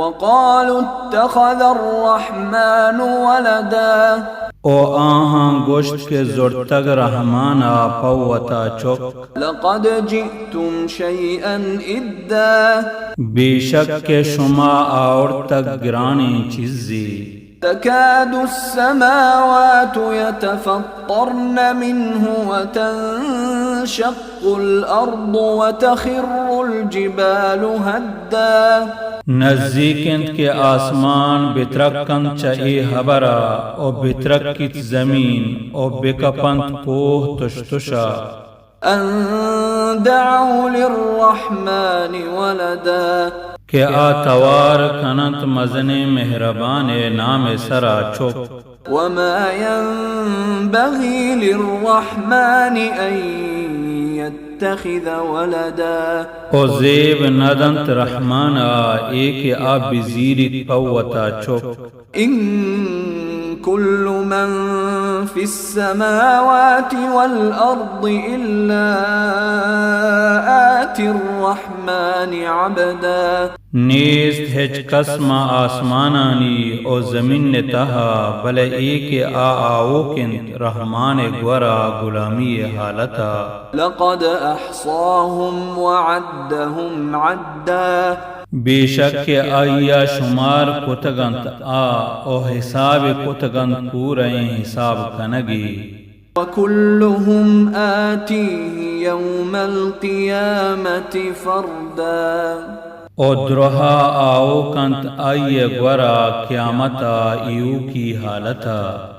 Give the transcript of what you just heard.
وقالوا اتخذ الرحمن ولدا۔ او آہاں گوشت کہ زرتگ رحمان ءَ پہ وتا چک۔ لقد جئتم شيئا إدا۔ بے شک کہ شما آورتگ گرانیں چیزے۔ تكاد السماوات يتفطرن منه وتنشق الأرض وتخر الجبال هدا۔ نزیک انت کہ آسمان بترک انت چہ اے ہبر ءَ، و بترکیت زمین، و بکپ انت کوہ تش تش ءَ۔ أن دعوا للرحمن ولدا۔ کہ آ توار کن انت مزنیں مہربان ءِ نام ءِ سرا چک۔ وما ينبغي للرحمن أن يتخذ ولدا۔ و زیب نہ دنت رحمان ءَ اے کہ آ بزیریت پہ وتا چک۔ إن كل من في السماوات والأرض إلا آتي الرحمن عبدا۔ نیست ہچ کس ماں آسمانانی و زمین ءِ تہا، بلے اے کہ آ آؤک انت رحمان ءِ گورا غلامی ءِ حالت ءَ۔ لقد أحصاهم وعدهم عدا۔ بے شک کہ آئی ءَ شمار کتگ انت آ، و حساب کتگ انت پورئیں حساب کنگے۔ وكلهم آتيه يوم القيامة فردا۔ و درہا آؤک انت آئی ءِ گورا قیامت ءَ ایوکی حالت ءَ۔